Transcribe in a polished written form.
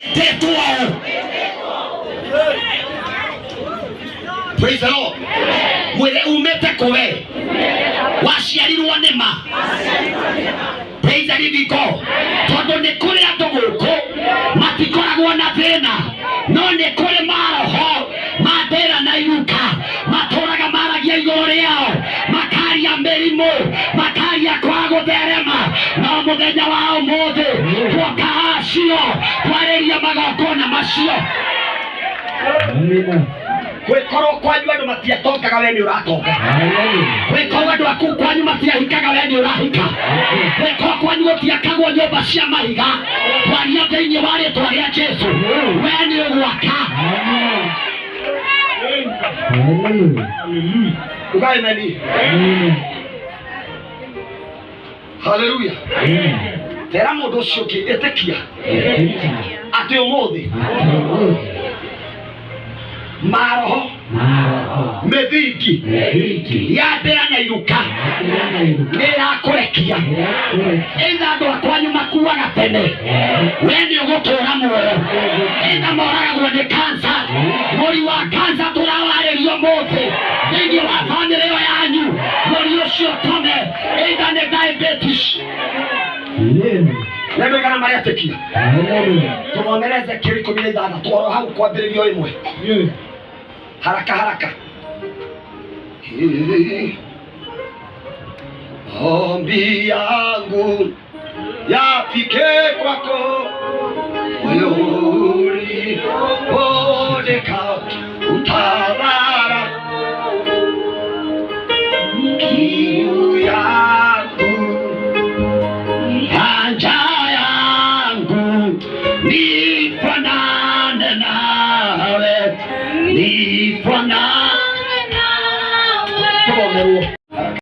Tetwo. Praise the Lord. Mwĩre umĩte kũwe waciarirwo nĩ ma. Praise the living God. Tondũ nĩ kũrĩ andũ gũkũ matikoragwo na thĩna, no nĩ kũrĩ maroho ma ndĩra na iruka matũraga maragia igũrũ rĩao, makaria mĩrimũ, makaria kwaga gũtherema. No mũthenya wa ũmũthĩ tuoka hacio twarĩria magongona macio. Amina. Gwĩkorwo kwanyu andũ matiatongaga, we nĩ ũratonga. Hallelujah. Gwĩkorwo andũ aku kwanyu matiahikaga, we nĩ ũrahika. Gwĩkorwo kwanyu gũtiakagwo nyũmba cia mahiga, twaria thĩinĩ wa rĩtwa rĩa Jesu, we nĩ ũgwaka. Amina. Hallelujah. Uga amen. Amen. Haleluya. Amen. Tera mũndũ ũcio ũngĩ, ĩtĩkia Ĩtĩkia. atĩ ũmũthĩ Atĩ ũmũthĩ maroho maroho mĩthingi mĩthingi ya ndĩra na iruka ya ndĩra na iruka nĩ ĩrakũrekia. ĩrakũrekia. Either andũ a kwanyu makuaga tene, we nĩ ũgũtũra muoyo. Either moragagwo nĩ kansa, mũri wa kansa tũrawarĩrio mũthĩ thĩinĩ wa bamĩrĩ ĩyo yanyu, mũri ũcio tome. Either nĩ diabetes. Amen. Nĩ andũ aigana maretĩkia? Hallelujah. Tũthomere Ezekiel 16 oro hau kwambĩrĩrio ĩmwe, haraka haraka. Ombi yangu yafike kwako, moyo ulipondeka utawala, kiu yangu na njaa yangu nifanane nawe, nifanane. Tũthomerwo.